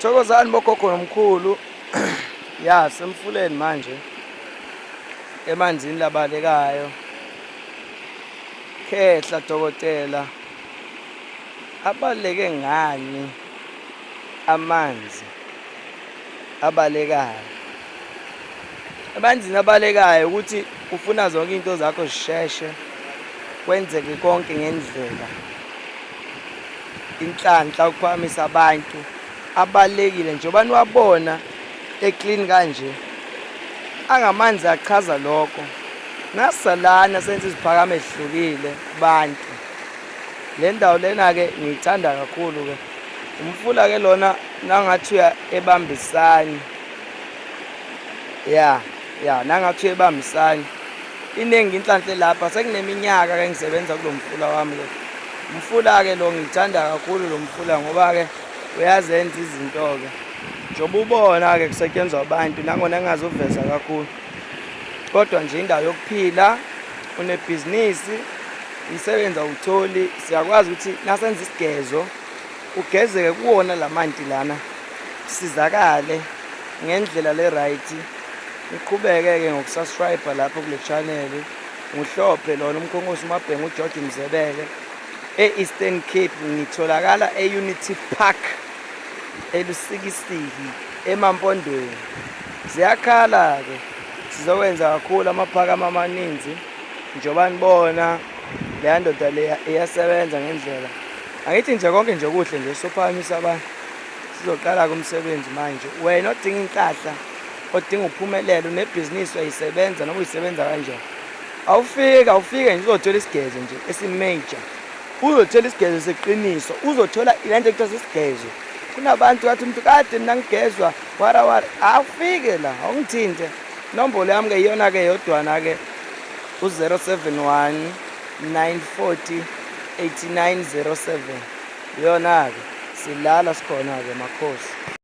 Thokozani bogogo nomkhulu. Ya, semfuleni manje. Emanzini labalekayo. Khehla dokotela. Abaleke ngani amanzi abalekayo? Emanzini abalekayo ukuthi ufuna zonke into zakho zisheshe kwenzeke konke ngendlela. Inhlanhla ukuphakamisa abantu abalekile njengoba niwabona eclean kanje angamanzi achaza lokho nasalana senze iziphakamo ezihlukile kubantu. Le ndawo lena-ke ngiyithanda kakhulu-ke. Umfula-ke lona nangathi uya ebambisani. Ya, ya, nangathi uya ebambisani. Iningi inhlanhla elapha sekuneminyaka ke ngisebenza kulo mfula wami ke. Umfula-ke lo ngithanda kakhulu lo mfula ngoba-ke uyazenza izinto-ke. Njengoba ubona-ke kusetshenzwa abantu nangona ngingazuveza kakhulu. Kodwa nje indawo yokuphila, unebhizinisi, umsebenzi awutholi, siyakwazi ukuthi nasenza isigezo ugezeke kuwona la manti lana, sizakale ngendlela le right. Niqhubeke-ke ngokusubscribe lapho kule channel. Nguhlophe lona umkhonkosi uMabhengu uGeorge Mzebele e-Eastern Cape. Ngitholakala e-Unity Park eLusikisiki eMampondweni. Ziyakhala-ke, sizokwenza kakhulu amaphakama amaninzi njengoba nibona leya ndoda leya iyasebenza ngendlela. Angithi nje konke nje kuhle nje sophakamisa abantu. Sizoqala-ke umsebenzi manje. Wena odinga inhlahla, odinga uphumelele, unebhizinisi uyayisebenza noma uyisebenza kanjani. Awufike, awufike nje uzothola isigezo nje esi-major. Uzothola isigezo seqiniso, uzothola le nto ekuthiwa sisigezo. Kunabantu kathi umuntu kade mina ngigezwa wara wara, awufike la, awungithinte. Inombolo yami-ke iyona-ke yodwana-ke u-071 940 8907. Iyona-ke, silala sikhona-ke makhosi.